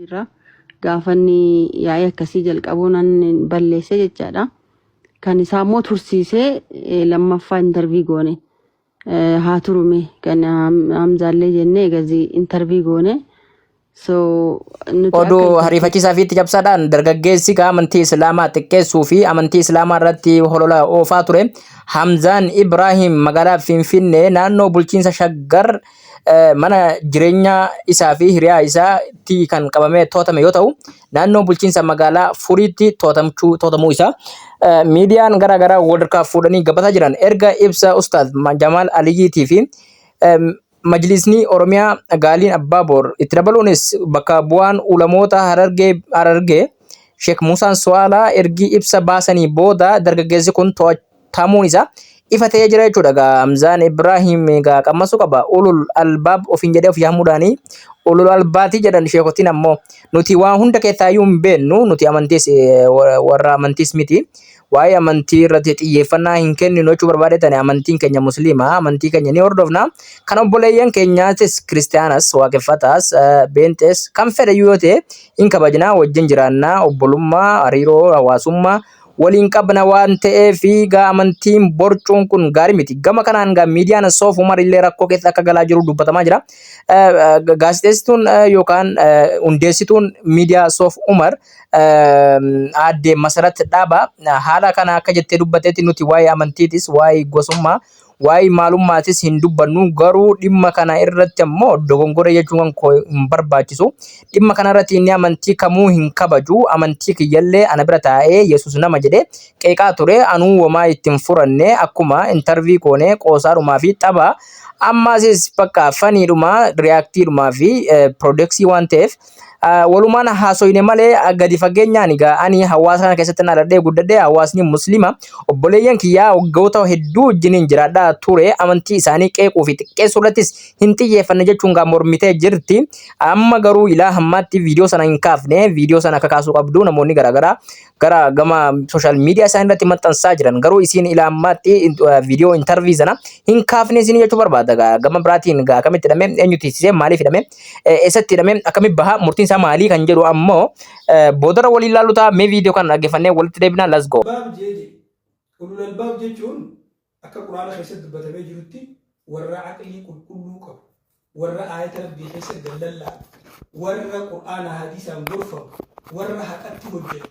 Irra gaafa inni yaa'ii akkasii jalqabuu nan balleesse jechaadha. Kan isaa immoo tursiisee lammaffaa intarvii goone. Haa turume kan Hamzaallee jennee egasii intarvii goone. So nuti akka Oduu intarvii hariifachiisaa fi itti cabsaadhaan dargaggeessi amantii Islaamaa xiqqeessuu fi amantii Islaamaa irratti holola oofaa ture Hamzaan Ibraahim magaalaa Finfinnee naannoo bulchiinsa Shaggar mana jireenyaa isaa fi hiriyaa isaatti kan qabamee to'atame yoo ta'u, naannoo bulchiinsa magaalaa Furiitti to'atamuu isaa miidiyaan garaa garaa wal harkaa fuudhanii gabataa jiran. Erga ibsa Ustaaz Jamaal Aliyyiitii fi Majlisni Oromiyaa Gaaliin Abbaa Boor itti dabaluunis bakka bu'aan ulamoota Harargee Sheek Musaan Su'aalaa ergi ibsa baasanii booda dargaggeessi kun to'atamuun isaa ifa ta'ee jira jechuudha. Egaa Hamzaan Ibraahim egaa qammasuu qaba. Ulul albaab ofiin jedhee of yaamuudhaani ulul albaatii jedhan sheekotiin ammoo nuti waa hunda keessaayyuu hin beennu, nuti amantiis warra amantiis miti. Waa'ee amantii irratti xiyyeeffannaa hin kenninu jechuu barbaadeetani. Amantiin keenya musliima, amantii keenya ni hordofna. Kan obboleeyyan keenyaatis kiristiyaanas, waaqeffataas, beenxees kan fedhe yoo ta'e hin kabajnaa, wajjin jiraannaa, obbolummaa, hariiroo hawaasummaa waliin qabna waan ta'eef gaa amantiin borcuun kun gaarii miti. Gama kanaan gaa miidiyaan Soof Umar illee rakkoo keessa akka galaa jiru dubbatamaa jira. Gaazexeessituun yookaan hundeessituun miidiyaa Soof Umar aadde Masarat Dhaabaa haala kana akka jettee dubbateetti, nuti waa'ee amantiitis, waa'ee gosummaa, waa'ee maalummaatis hin dubbannu, garuu dhimma kana irratti ammoo dogongora jechuun kan koo hin barbaachisu. Dhimma kana irratti inni amantii kamuu hin kabaju. Amantii kiyyallee ana bira taa'ee Yesuus nama jedhee qeeqaa ture. Anuu womaa itti hin furanne, akkuma intarvii koonee qoosaadhumaa fi tapha ammaasis bakka faniidhuma riyaaktiidhumaa fi piroodeksii waan ta'eef walumaan haasoyne malee gadi fageenyaan egaa ani hawaasa kana keessatti dhaladhee guddadhee, hawaasni musliima obboleeyyan kiyyaa waggoota hedduu wajjiniin jiraadhaa ture, amantii isaanii qeequu fi xiqqeessuu irrattis hin xiyyeeffanne jechuun gaa mormitee jirti. Amma garuu ilaa hammaatti viidiyoo sana hin kaafne. Viidiyoo sana akka kaasuu qabdu namoonni garaagaraa gara gama social media isaanii irratti maxxansaa jiran, garuu isiin ilaa ammaatti viidiyoo intarvii sana hin kaafne isin jechuu barbaada. Gaa gama biraatiin gaa akkamitti hidhame, eenyutti hiisisee, maaliif hidhame, eessatti hidhame, akkamitti baha, murtiin isaa maalii kan jedhu ammoo boodara waliin ilaallu ta'a. Mee viidiyoo kana dhaggeeffannee walitti deebinaa, let's go. Albaab jeeje. Ulul albaab jechuun akka Qur'aana keessatti dubbatamee jirutti warra aqlii qulqulluu qabu, warra aayata Rabbii keessa gad lallaalu, warra Qur'aana hadiisaan gorfamu, warra haqatti hojjetu,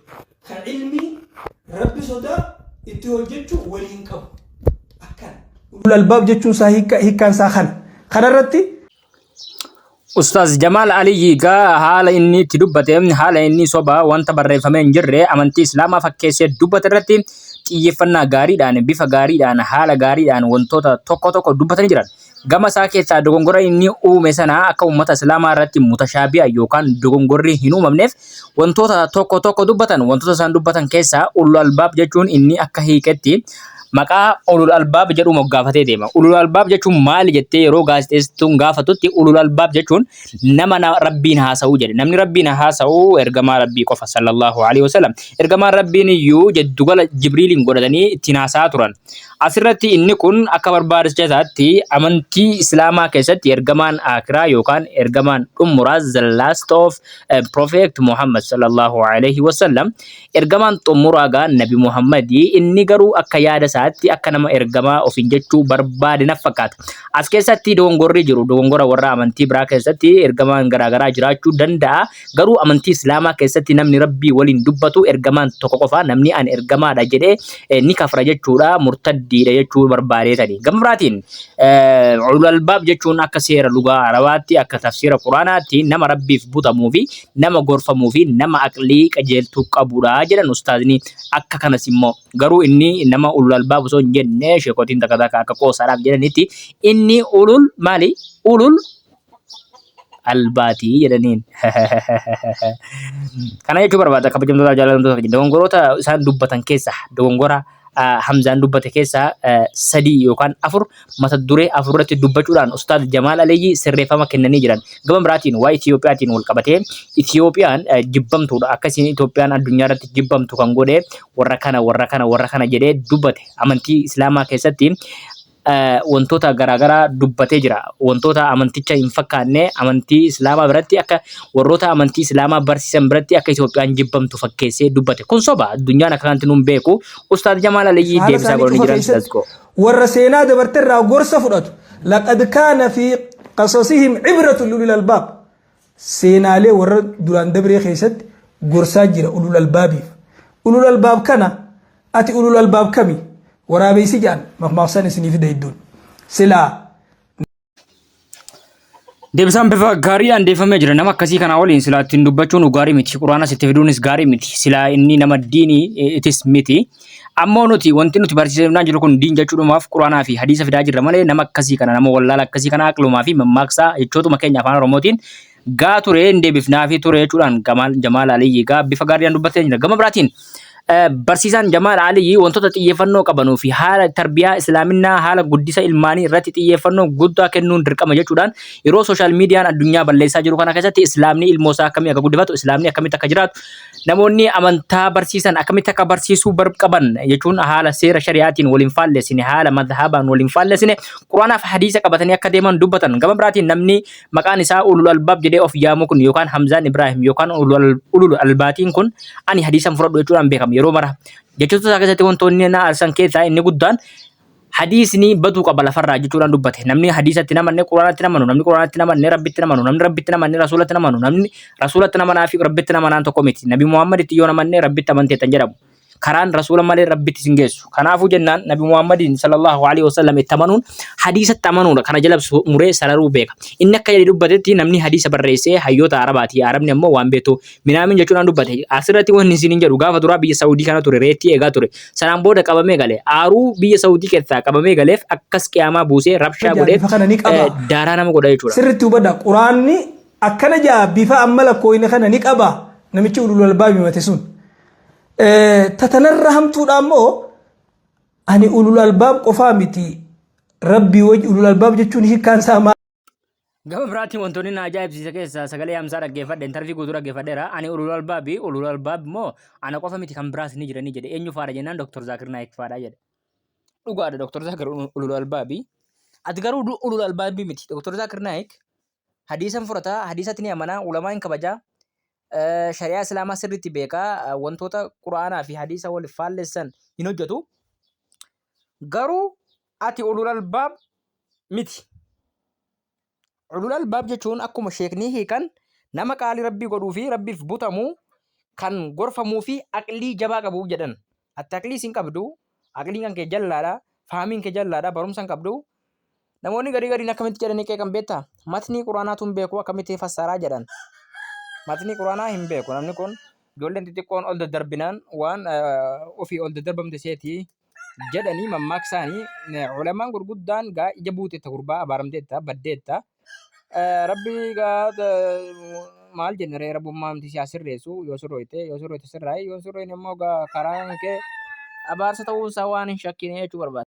ka ilmii Rabbi sodaa itti hojjechuu waliin qabu. Akkana. Ulul albaab jechuun isaa hiikkaan isaa kana. Kanarratti Ustaaz Jamaal Aliyyi gaa haala inni itti dubbate, haala inni soba wanta barreeffamee hin jirre amantii Islaamaa fakkeessee dubbate irratti xiyyeeffannaa gaariidhaan, bifa gaariidhaan, haala gaariidhaan wantoota tokko tokko dubbatanii jiran. Gama isaa keessaa dogongora inni uume sana akka uummata Islaamaa irratti mutashaabi'a yookaan dogongorri hin uumamneef wantoota tokko tokko dubbatan. Wantoota isaan dubbatan keessaa ulul albaab jechuun inni akka hiiketti maqaa ulul albaab jedhu moggaafatee deema. Ulul albaab jechuun maali jettee yeroo gaazexeessituun gaafatutti, ulul albaab jechuun nama Rabbiin haasa'uu jedhe. Namni Rabbiin haasa'u ergamaa Rabbii qofa sallallahu alaihi wasallam. Ergamaan Rabbiin iyyuu jiddugala Jibriiliin godhatanii ittiin haasa'aa turan. Asirratti inni kun akka barbaachisaa isaatti amantii Islaamaa keessatti ergamaan akiraa yookaan ergamaan xumuraa, the last of Prophet Muhammad sallallahu alaihi wasallam, ergamaan xumuraa gaa Nabi Muhammadii. Inni garuu akka yaada isaatti akka nama ergamaa ofiin jechuu barbaade na fakkaata. As keessatti dogongorri jiru dogongora warra amantii biraa keessatti ergamaan garaagaraa jiraachuu danda'a. Garuu amantii Islaamaa keessatti namni Rabbii waliin dubbatu ergamaan tokko qofa. Namni ani ergamaadha jedhee ni kafra jechuudha, murtaddiidha jechuu barbaadeetani. Gama biraatiin ulul albaab jechuun akka seera lugaa Arabaatti, akka tafsiira Quraanaatti nama Rabbiif butamuu fi nama gorfamuu fi nama aqlii qajeeltuu qabudha jedhan ustaazni. Akka kanas immoo garuu inni nama ulul albaab osoo hin jenne, sheekotiin takka takka akka qoosaadhaaf jedhanitti inni ulul maali, ulul albaatii jedhaniin. Kana jechuu barbaada, kabajamtoota, jaallatamtoota. Dogongoroota isaan dubbatan keessaa, dogongora Hamzaan dubbate keessaa sadii yookaan afur mata duree afur irratti dubbachuudhaan Ustaaz Jamaal Aliyyi sirreeffama kennanii jiran. Gama biraatiin waa'ee Itiyoophiyaatiin wal qabatee Itiyoophiyaan jibbamtuudha. Akkasiin Itiyoophiyaan addunyaa irratti jibbamtu kan godhe warra kana, warra kana, warra kana jedhee dubbate. Amantii Islaamaa keessatti Wantoota garaagaraa dubbatee jira. Wantoota amanticha hin fakkaanne amantii Islaamaa biratti akka warroota amantii Islaamaa barsiisan biratti akka Itoophiyaan jibbamtu fakkeessee dubbate. Kun soba, addunyaan akka kanatti nuun beeku. Ustaaz Jamaal Aliyyii Haala deebisaa isaanii godhanii cufa jiran. keessatti Let's go. Warra seenaa dabarte irraa gorsa fudhatu. لقد كان في قصصهم عبرة لأولي الألباب. Seenaalee warra duraan dabree keessatti gorsaa jira ulul albaabiif. Ulul albaab kana, ati ulul albaab kami? Waraabeysi jedhan mammaaksan isinii fida hedduun. Silaa Deebisaan bifa gaariidhaan deeffamee jira. Nama akkasii kanaa waliin silaa ittiin dubbachuun gaarii miti. Quraana sitti fiduunis gaarii miti. Silaa inni nama diinii itis miti. Ammoo nuti wanti nuti barsiisnaa jiru kun diin jechuudhumaaf quraanaa fi hadiisa fidaa jirra malee, nama akkasii kana, nama wallaala akkasii kana aqlumaa fi mammaaksaa jechootuma keenya afaan Oromootiin gaa ture hin deebifnaa fi ture jechuudhaan Jamaal Aliyyii gaa bifa gaariidhaan dubbatee jira. Gama biraatiin barsiisaan Jamaal Aliyyii wantoota xiyyeeffannoo qabanuu fi haala tarbiyaa islaaminaa, haala guddisa ilmaanii irratti xiyyeeffannoo guddaa kennuun dirqama jechuudhaan, yeroo social mediaan addunyaa balleessaa jiru kana keessatti islaamni ilmoo isaa akkamii akka guddifatu, islaamni akkamitti akka jiraatu, namoonni amantaa barsiisan akkamitti akka barsiisuu qaban jechuun haala seera shari'aatiin waliin faallessine, haala madhabaan waliin faallessine, quraanaaf hadiisa qabatanii akka deeman dubbatan. Gama biraatiin namni maqaan isaa ulul albaab jedhee of yaamu kun yookaan Hamzaan Ibrahim yookaan ulul albaatiin kun ani hadiisan fudhadhu jechuudhaan beekama yeroo mara. Jechoota isaa keessatti wantoonni na aarsan keessaa inni guddaan hadiisni baduu qaba lafarraa jechuudhaan dubbate. Namni hadiisatti namanne quraanatti namanu, namni quraanatti namanne rabbitti namanu, namni rabbitti namanne rasuulatti namanu, namni rasuulatti namanaa fi rabbitti namanaan tokko miti. Nabi Muhammaditti yoo namanne rabbitti amanteettan jedhamu. Karaan rasuula malee rabbitti sin geessu. Kanaafuu jennaan Nabi Muhammadiin sallallahu alaihi wasallam itti amanuun hadiisatti amanuudha. Kana jala muree sararuu beeka. Inni akka jedhe dubbatetti namni hadiisa barreessee hayyoota Arabaati. Arabni ammoo waan beektu minaamin jechuudhaan dubbate. Asirratti wanni isin hin jedhu, gaafa duraa biyya Saawudii kana ture, reettii eegaa ture. Sanaan booda qabamee gale. Aaruu biyya Saawudii keessaa qabamee galeef akkas qiyaamaa buusee rabshaa godhee bifa kana ni qaba. Daaraa nama godha jechuudha. Sirriitti hubadha. Quraanni akkana jaa, bifa amma lakkooyne kana ni qaba. Namichi ulul albaab himate sun. Tatanarra hamtuudha ammoo, ani ulul albaab qofaa miti. Rabbii wajji ulul albaab jechuun hiikkaan isaa maal? Gama biraatiin wantoonni na ajaa'ibsiise keessaa sagalee Hamzaa dhaggeeffadhe, interview guutuu dhaggeeffadheera. Ani ulul albaabi, ulul albaab immoo ana qofa miti, kan biraas ni jiranii jedhe. Eenyu faadha jennaan Dr. Zaakir Naayik faadha jedhe. Dhugaadha, Dr. Zaakir ulul albaabi. Ati garuu ulul albaabi miti. Dr. Zaakir Naayik hadiisan fudhataa, hadiisatti ni amanaa, ulamaa hin kabajaa, shari'aa islaamaa sirriitti beekaa, wantoota quraanaa fi hadiisa wal faallessan hin hojjetu. Garuu ati ulul albaab miti. Ulul albaab jechuun akkuma sheeknii hiikan nama qaalii rabbii godhuu fi rabbiif butamu, kan gorfamuu fi aqlii jabaa qabu jedhan. Ati aqlii sin qabdu, aqliin kan kee jallaadha, faamiin kee jallaadha, barumsa hin qabdu. Namoonni garii gariin akkamitti jedhanii qeeqan beektaa? Matnii quraanaatu hin beeku, akkamitti fassaraa jedhan. Matnii quraanaa hin beeku namni kun, ijoolleen xixiqqoon ol daddarbinaan waan ofii ol daddarbamte seetii jedhanii mammaaksaanii. Ulamaan gurguddaan gaa ija buuteetta, gurbaa abaaramteetta, baddeetta. Rabbi gaa maal jenna ree, rabbummaan si haa sirreessu. Yoo sirrooyte, yoo sirrooyte sirraayi, yoo sirrooyne immoo gaa karaan kee abaarsa ta'uunsaa waan hin shakkine jechuu barbaada.